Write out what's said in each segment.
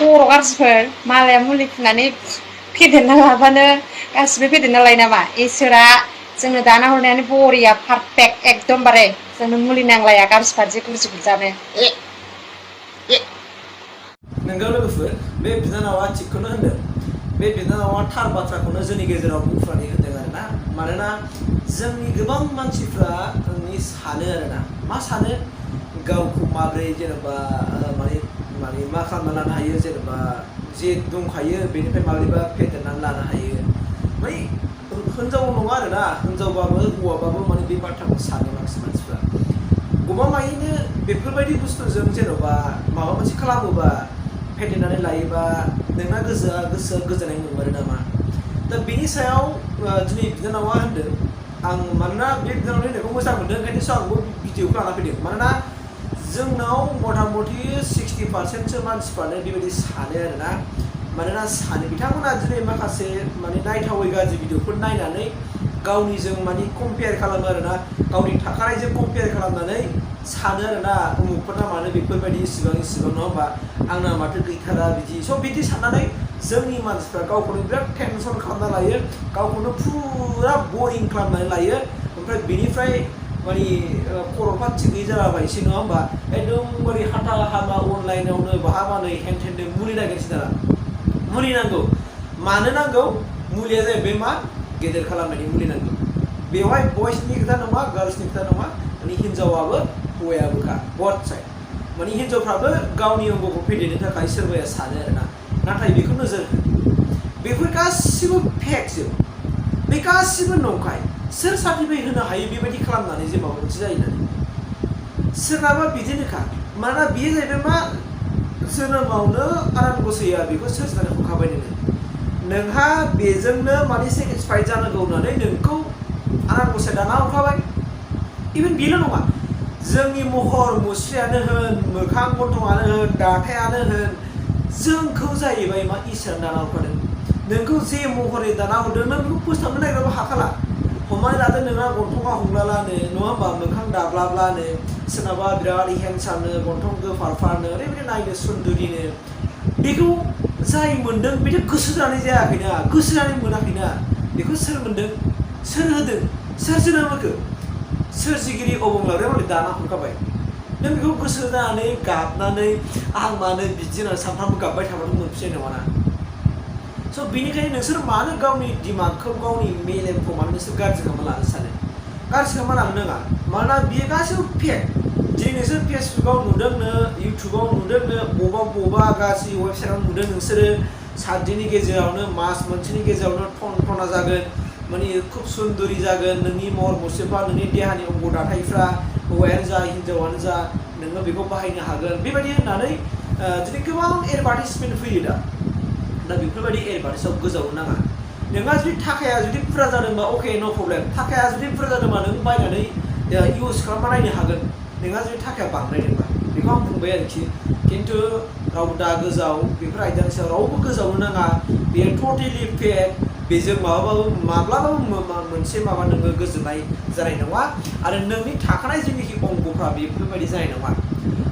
खर' गाज्रिफोर मालाया मुलि फुननानै फेदेरना लाबानो गासिबो फेदेरना लायो नामा इसोरा जोंनो दाना हरनायानो बरिया पारफेक्ट एकदमबारे जोंनो मुलि नांलाया गाज्रिफोर जे गुरजिगुर जानो नोंगौ लोगोफोर बे बिनानावा थिगखौनो होनदों बे बिनानावा थार बाथ्राखौनो जोंनि गेजेराव बुंफ्रानै होदों आरोना मानोना जोंनि गोबां मानसिफ्रा सानो आरोना मा सानो गावखौ माब्रै जेनेबा माने मा खालामना लानो हायो जेनेबा जे दंखायो बेनिफ्राय माब्रैबा फेदेरनानै लानो हायो बै हिनजाव नङा आरोना हिनजावबाबो हौवाबाबो माने बे बाथ्राखौ सानो माखासे मानसिफ्रा गमामायैनो बेफोरबायदि बुस्थुजों जेनेबा माबा मोनसे खालामोबा फेदेरनानै लायोबा नोंना गोसोआ गोजोननाय मोनमारो नामा दा बेनि सायाव दिनै बिनानावा होनदों आं मानोना बे बिनानावनि होननायखौ मोजां मोनदों ओंखायनोसो आंबो भिडिअखौ लाना फैदों मानोना जोंनाव मथा मथि 60% मानसिफ्रानो बेबायदि सानो आरोना मानोना सानो बिथांमोना दिनै माखासे माने नायथावै गाज्रि भिडिअफोर नायनानै गावनिजों माने कम्पेयार खालामो आरोना गावनि थाखानायजों कम्पेयार खालामनानै सानो आरोना उमुकफोरना मानो बेफोरबायदि इसिबां नङा होमबा आंना माथो गैथारा बिदि स' बिदि साननानै जोंनि मानसिफ्रा गावखौनो बिराद टेनसन खालामना लायो गावखौनो फुरा बरिं खालामनानै लायो ओमफ्राय बेनिफ्राय माने खर'फ्रा थिगै जालाबायसै नङा होमबा एकदमबारे हाथा हामा अनलाइनावनो बहाबानो हेनथेननो मुलि नागिरसै दाना मुलि नांगौ मानो नांगौ मुलिया जाहैबाय मा गेदेर खालामनायनि मुलि नांगौ बेवहाय बयसनि खोथा नङा गार्ल्सनि खोथा नङा माने हिनजावाबो हौवायाबोखा बथ साइड माने हिनजावफ्राबो गावनि अंगखौ फेदेरनो थाखाय सोरबाया सानो आरोना नाथाय बेखौ नोजोर हो बेफोर गासिबो फेकजोब बे गासिबो नंखाय सोर सार्टिफिकेट होनो हायो बेबायदि खालामनानै जे माबा मोनसे जायो होननानै सोरनाबा बिदिनोखा मानोना बेयो जाहैबाय मा जोनोमावनो आनान गसाइया बेखौ सोरजिनानै हरखाबाय नोंहा बेजोंनो माने सेटिसफाइड जानांगौ होननानै नोंखौ आनान गसाइया दाना हरखाबाय इभेन बेल' नङा जोंनि महर मुस्रियानो होन मोखां गन्थङानो होन दाथायानो होन जोंखौ जाहैबाय मा इसोर दाना हरखादों नोंखौ जे महरै दाना हरदों नों बेखौ फोसाबनो नागिरबाबो हाखाला हमनानै लादो नोंना गन्थङा हमलालानो नङा होमबा मोखां दाब्लाब्लानो सोरनाबा बिराद हेन्डसामनो गन्थं गोफारफारनो ओरैबायदि नायनो सुन्दुरिनो बेखौ जाय मोन्दों बेथ' गोसो जानाय जायाखैना गोसो जानाय मोनाखैना बेखौ सोर मोन्दों सोर होदों सोर जोनोम होखो सोरजिगिरि अबंलावरिया मालाय दाना हरखाबाय नों बेखौ गोसो जानानै गाबनानै आं मानो बिदि होननानै सानफ्रामबो गाबबाय थाबाथ' मोनफिननाय नङाना स' बेनिखायनो नोंसोर मानो गावनि दिमागखौ गावनि मेलेमखौ मानो नोंसोर गाज्रि खालामना लानो सानो गाज्रि खालामना लानो नाङा मानोना बियो गासैबो फेक दिनै नोंसोर फेसबुकाव नुदोंनो इउटुबाव नुदोंनो बबेबा गाज्रि वेबसाइटआव नुदों नोंसोरो 7 दिननि गेजेरावनो मास मोनसेनि गेजेरावनो टना जागोन माने खुब सुन्दुरि जागोन नोंनि महर मुस्रिफ्रा नोंनि देहानि अंग दाथायफ्रा हौवायानो जा हिन्जावानो जा नोङो बेखौ बाहायनो हागोन बेबायदि होननानै दिनै गोबां एडभार्टाइजमेन्ट फैयो दा बेफोरबायदि एडभार्टाइजआव गोजावनो नाङा नोंहा जुदि थाखाया जुदि बुरजा जादोंबा अके न' प्रब्लेम थाखाया जुदि बुरजा जादोंबा नों बायनानै इउज खालामना नायनो हागोन नोंहा जुदि थाखाया बांद्रायदोंबा बेखौ आं बुंबाय आरोखि खिन्थु रावबो दा गोजाव बेफोर आयदानि सायाव रावबो गोजावनो नाङा बेयो टटेलि फेक बेजों माब्लाबाबो मोनसे माबा नोङो गोजोननाय जानाय नङा आरो नोंनि थाखानाय जेनाखि अंगफ्रा बेफोरबायदि जानाय नङा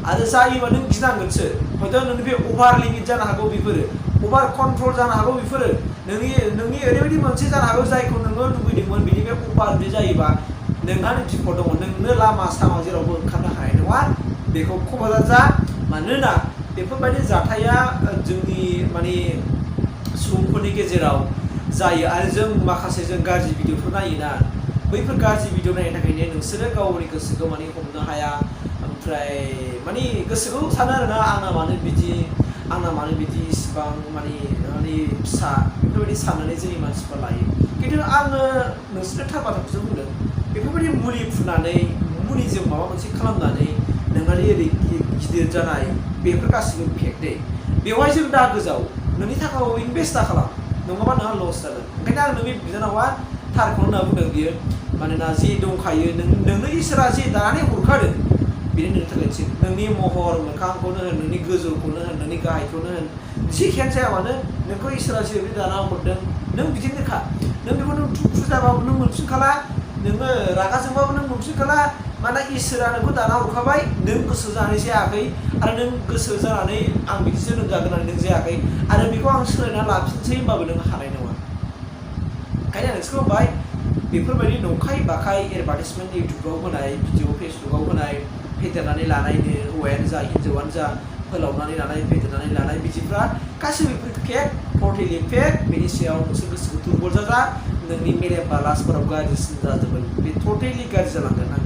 आरो जायोबा नों गिनांगोनसो हयथ' नोंनि बे अभार लिमिट जानो हागौ बेफोरो अभार कन्ट्रल जानो हागौ बेफोरो नोंनि ओरैबायदि मोनसे जानो हागौ जायखौ नोङो लुबैदोंमोन बेनि बे अभार बिदि जायोबा नोंहानो बिपद दङ नोंनो लामा सामा जेरावबो ओंखारनो हानाय नङा बेखौ खबरदार जा मानोना बेफोरबायदि जाथाया जोंनि माने सुबुंफोरनि गेजेराव जायो आरो जों माखासे जों गाज्रि भिडिअफोर नायोना बैफोर गाज्रि भिडिअ नायनो थाखायनो नोंसोरो गावनि गोसोखौ माने हमनो हाया ओमफ्राय माने गोसोखौ सानो आरोना आंना मानो बिदि इसिबां माने फिसा बेफोरबायदि साननानै जोंनि मानसिफ्रा लायो खिन्थु आङो नोंसोरनो थार बाथ्राखौसो बुंदों बेफोरबायदि मुलि फुननानै मुलिजों माबा मोनसे खालामनानै नोंनानै ओरै गिदिर जानाय बेफोर गासिबो फेक दे बेवहाय जों दा गोजाव नोंनि थाखाय इनभेस्ट दा खालाम नङाबा नोंहा लस जागोन ओंखायनो आं नोंनि बिनानावा थारखौनो होनना बुंदों बियो मानोना जे दंखायो नोंनो इसोरा जे दानानै हरखादों बेनो नोंनि थाखाय थिग नोंनि महर मोखांखौनो होन नोंनि गोजौखौनो होन नोंनि गाहायखौनो होन जेखियानो जाया मानो नोंखौ इसोरा जेरै दाना हरदों नों बिदिनोखा नों बेखौ नों दुखु जाबाबो नों मोनफिनखाला नोङो रागा जोंबाबो नों मोनफिनखाला माने इसोरा नोंखौ दाना हरखाबाय नों गोसो जानानै जायाखै आरो नों गोसो जानानै आं बिदि जोनोम जागोन होननानै नों जायाखै आरो बेखौ आं सोलायना लाफिनसै होनबाबो नों हानाय नङा। ओंखायनो आं नोंसोरखौ बुंबाय बेफोरबायदि नंखाय बाखाय एडभार्टाइजमेन्ट इउटुबाव होनाय भिडिअ फेसबुकाव होनाय फेदेरनानै लानायनो हौवायानो जा हिन्जावानो जा फोलावनानै लानाय फेदेरनानै लानाय बिदिफ्रा गासैबो फेक टटेलि फेक। बेनि सायाव नोंसोर गोसोखौ दुरबल जाजा नोंनि मेलेम बा लासफोराव गाज्रिसिन जाजोबगोन बे टटेलि गाज्रि जालांगोन आं